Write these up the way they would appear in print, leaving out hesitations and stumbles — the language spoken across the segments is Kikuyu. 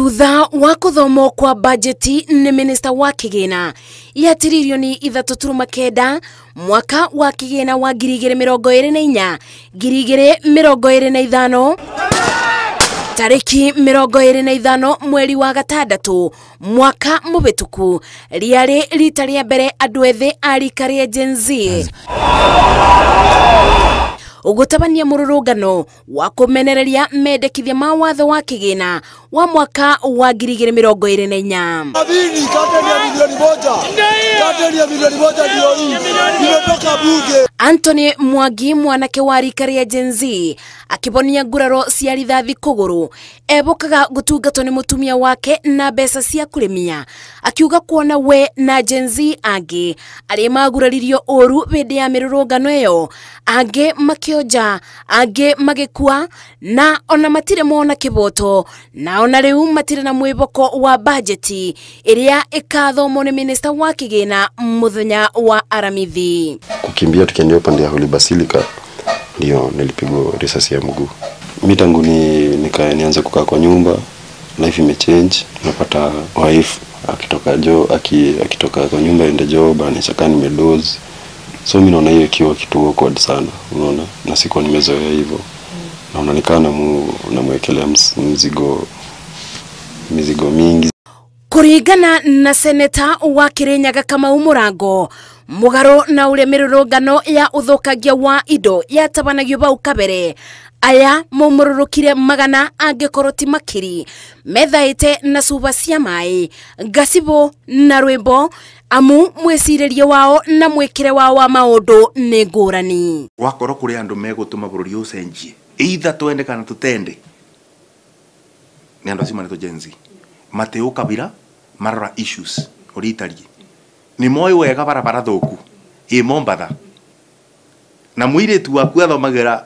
Thutha wa kuthomwo kwa bajeti ni minista wa kigina ya tiririoni 3.9 mwaka wa kigina wa 2024 2025 tariki 25 mweri wa gatandatu mwaka mubituku riari rita ria mbere andu ethi a rika ria Gen Z ugutabania mururungano wa kumenereria mendekithia ma watho wa kigina wa mwaka wa 2024. Anthony Mwangi mwanake wa rika ria Gen Z akibonia nguraro cia rithathi kuguru ebukaga gutungatwo ni mutumia wake na mbeca cia kurimia akiuga kuona we na Gen Z angi aria maguraririo uru hindi ya mirurungano iyo angi makioja angi magikua na ona matire mona kiboto na ona riu matire na mwiboko wa bajeti iria ikathomwo ni minista wa kigina muthenya wa Aramithi. Kukimbia tukiendea upande ya Holy Basilica ndio nilipigwa risasi ya mguu. Mimi tangu nianze kukaa kwa nyumba, life imechange. Napata wife akitoka jo akitoka kwa nyumba ende job anachaka nimedoze. So mimi naona hiyo ikiwa kitu awkward sana, unaona? Na sikuwa nimezoea hivyo. Naona nikana namwekelea mizigo mingi. Kuringana na seneta wa Kirinyaga Kamau Murango mugaro na uria mirurungano ya uthukangia wa indo yatabanagio bau kabere aya mumururukire magana angikorwo ti makiri methaite na cuba cia mai ngacibo na rwimbo amu mwiciririe wao na mwikire wao wa maundu ni ngurani. Wakorwo kuri andu megutuma bururi ucenjie either twende kana tutende ni andu acio manetwo Gen Z mateo kabira marora issues uri itarie ni moyo wega barabara thuku i Mombatha na muiritu waku athomagira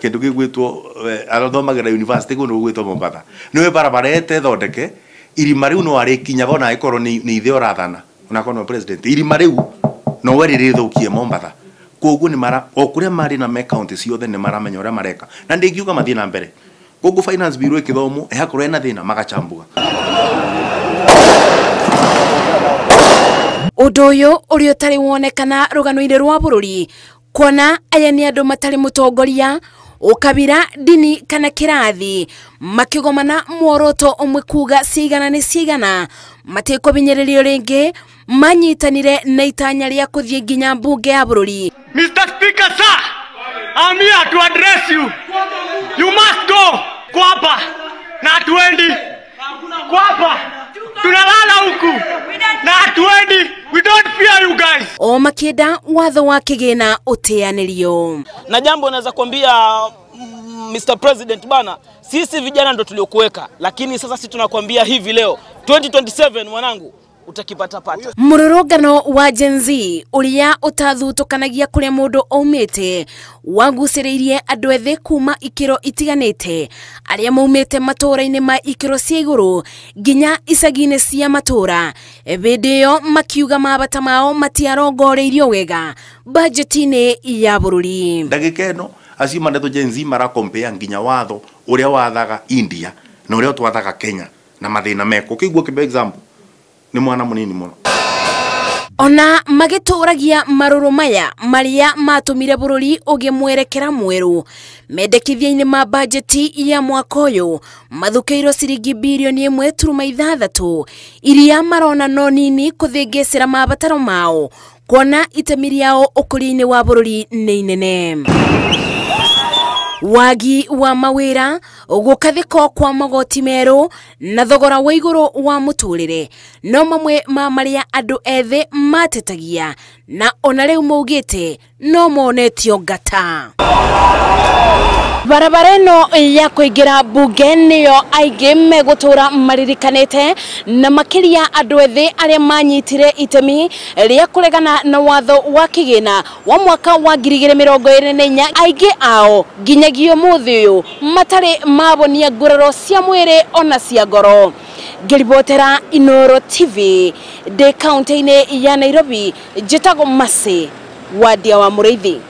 kindu gigwitwo athomagira university kundu gwitwo Mombatha niwe barabara ete thondeke irima riu no arikinya bona ikorwo ni ithe urathana onakorwo no president irima riu no we ririthukie Mombatha koguo ni mara o kuria mari na me county ciothe ni maramenya uria mareka na ndingiuga mathie na mbere koguo finance bureau ikithomo ihakorwo ena thina magachambua. Undu uyu uria utari wonekana rugano-ini rwa bururi kuona aya ni andu matari mutongoria ukabira dini kana kirathi makigomana muoroto umwe kuga cigana ni cigana matikubinyiririo ringi manyitanire na itanya ria kuthie nginya mbunge ya bururi. Mr. Speaker sir, I'm here to address you. You must go kwapa na tuendi kwapa tunalala huku na tuendi. We don't fear you guys. O makienda watho wa kigina uteanirio. Na jambo naweza kuambia Mr. President bana, sisi vijana ndo tuliokuweka, lakini sasa sisi tunakuambia hivi leo 2027 mwanangu utakipata pata. Mururungano wa Gen Z uria utathutukanagia kuria mundu aumite waguciriirie andu ethi kuma ikiro itiganite aria maumite matura-ini ma ikiro cia iguru nginya icagi-ini cia matura hindi iyo makiuga mabata mao matiarongoreirio wega bajeti-ini ya bururi. Ndagika ino acio manetwo Gen Z marakompea nginya watho uria wathaga India na uria twathaga Kenya na mathina meko kiguo kibe example ni mwana munini muno. Ona magituragia maruru maya maria matumire bururi ugie mwerekera mweru mendekithia-ini ma bajeti ya mwaka uyu mathukiirwo ciringi bilioni 1.6 iria marona no nini kuthingicira mabataro mao kuona itemi riao ukuria-ini wa bururi ni inene. Wagi wa mawira gukathiko kwa magoti meru na thogora wa iguru wa muturire no mamwe ma maria andu ethi matetagia na ona riu maugite no monetio ngata. Barabara ino ya kuingira bunge niyo aingi megutura maririkanite na makiria andu ethi aria manyitire itemi ria kuregana na watho wa kigina wa mwaka wa 2024 aingi ao nginyagia umuthi uyu matari mabonia nguraro cia mwiri ona cia ngoro. Ngiribotera Inooro TV ndi kaunti-ini ya Nairobi, njitagwo Mercy Wandia wa Muriithi.